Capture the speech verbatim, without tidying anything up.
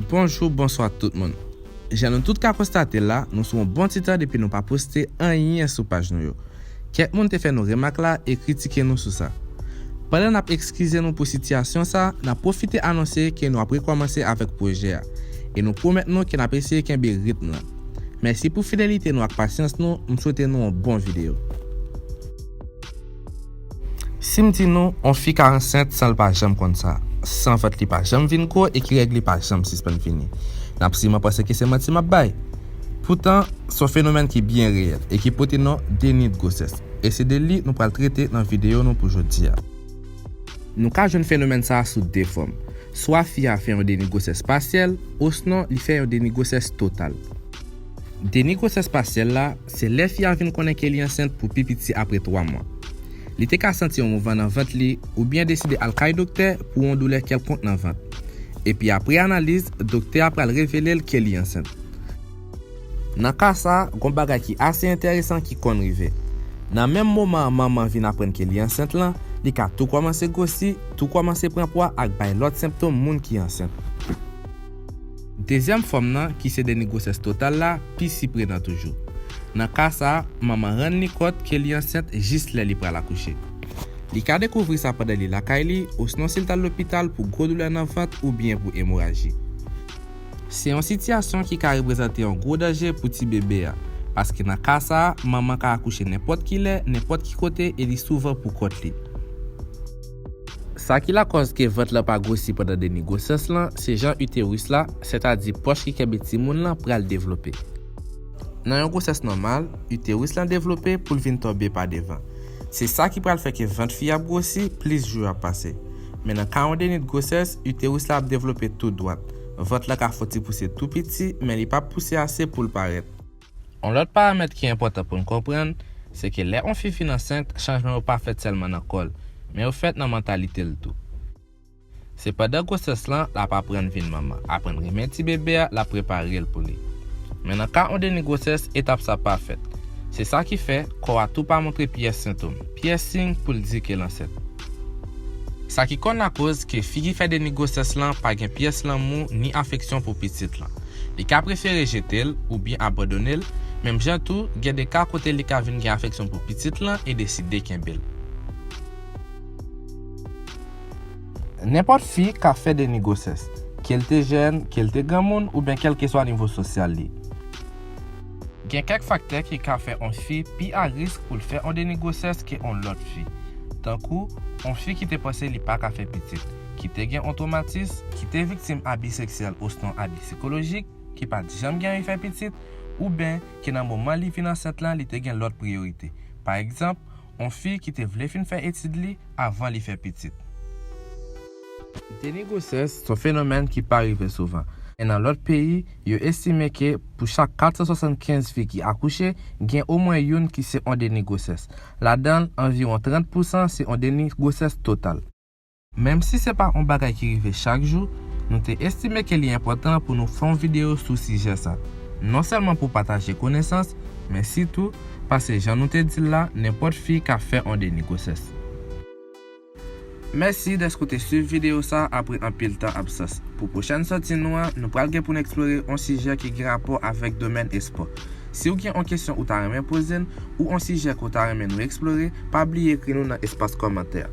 Bonjou, bonswa tout moun. Jan nou tout ka konstate l la, nou sou yon bon ti tan depi nou pa poste anyen sou paj nou yo. Kèk moun te fè nou remak la e kritike nou sou sa. Pandan n ap ekskize nou pou sitiyasyon sa, n ap pwofite anonse ke nou ap rekòmanse avèk pwojè a, e nou pwomèt nou ke n ap eseye kenbe ritm lan. Mèsi pou fidelite nou ak pasyans nou, m swete nou yon bon videyo. Si m di nou, yon fi ka ansent san l pa janm konn sa, san vant li pa janm vin gwo e ke règ li pa janm sispann vini, n ap siman panse ke se manti m ap bay. Poutan, se yon fenomèn ki byen reyèl e ki pote non deni de gwosès. E se de li nou pral trete nan videyo nou pou jodi a. Nou ka jwenn fenomèn sa a sou de fòm. Swa fi a fè yon deni gwosès pasyèl, osnon li fè yon deni gwosès total. Deni gwosès pasyèl la, se lè fi a vin konnen ke li ansent pou pi piti apre twa mwa. Li te ka santi yon mouvman nan vant li, oubyen deside al kay doktè pou yon doulè kèlkonk nan vant. Epi apre analiz, doktè a pral revele l ke li ansent. Nan ka sa a, gon bagay ki ase enteresan ki konn rive. Nan menm moman an manman vin aprann ke li ansent lan, li ka tou kòmanse gwosi, tou kòmanse pran pwa ak bay lòt senptòm moun ki ansent. Dezyèm fòm nan, ki se deni gwosès total la, pi siprenan toujou. Nan ka sa a, manman rann li kont ke li ansent jis lè li pral akouche. Li ka dekouvri sa pandan li lakay li, osnon si l t al lopital pou gwo doulè nan vant oubyen pou emoraji. Se yon sitiyasyon ki ka reprezante yon gwo danje pou ti bebe a, paske nan ka sa a, manman ka akouche nenpòt ki lè, nenpòt ki kote e li souvan pou kont li. Sa ki lakòz ke vant lan pa gwosi pandan deni gwosès lan, se jan iteris la, sètadi pòch ki kenbe timoun lan, pral devlope. Nan yon gwosès nòmal, iteris lan devlope pou l vin tonbe pa devan. Se sa ki pral fè ke vant fi a ap gwosi plis jou ap pase. Men nan ka yon deni de gwosès, iteris la ap devlope tou dwat. Vant lan ka fè yon ti pouse tou piti, men li p ap pouse ase pou l parèt. Yon lòt paramèt ki enpòtan pou n konprann, se ke lè yon fi fin ansent, chanjman yo pa fèt sèlman nan kò l, men yo fèt nan mantalite l tou. Se pandan gwosès lan, l ap aprann vin manman, aprann renmen ti bebe a, l ap prepare l pou li. Men nan ka yon deni gwosès, etap sa pa fèt. Se sa ki fè, kò a tou pa montre pyès sentòm, pyès siy pou l di ke l ansent. Sa ki konn lakoz ke fi ki fè deni gwosès lan pa gen pyès lanmou ni afeksyon pou pitit lan. Li ka prefere jete l oubyen abandone l, menm jan tou, gen de ka kote li ka vin gen afeksyon pou pitit lan e deside kenbe l. Nenpòt fi ka fè deni gwosès, ke l te jèn, ke l te granmoun oubyen kèlkeswa nivo sosyal li. Gen kèk faktè ki ka fè yon fi pi a risk pou l fè yon deni gwosès ke yon lòt fi. Tankou, yon fi ki te panse li pa ka fè pitit, ki te gen yon twomatis, ki te viktim abi seksyèl osnon abi sikolojik, ki pa t janm gen anvi fè pitit, oubyen ke nan moman li vin ansent lan, li te gen lòt priyorite. Pa egzanp, yon fi ki te vle fin fè etid li avan li fè pitit. Deni gwosès se yon fenomèn ki pa rive souvan. Men nan lòt peyi, yo estime ke pou chak kat san swasannkenz fi ki akouche, gen omwen youn ki se yon deni gwosès. Ladan l, anviwon trant pousan se yon deni gwosès total. Menm si se pa yon bagay ki rive chak jou, nou te estime ke li enpòtan pou nou fè yon videyo sou sijè sa. Non sèlman pou pataje konesans, men sitou, paske jan nou te di l la, nenpòt fi ka fè yon deni gwosès. Mèsi dèske w te swiv videyo sa apre anpil tan absans. Pou pwochèn sòti nou an, nou pral gen pou n eksplore yon sijè ki gen rapò avèk domèn espò. Si w gen yon kesyon ou ta renmen poze n, ou yon sijè ke w ta renmen nou eksplore, pa bliye ekri nou nan espas kòmantè.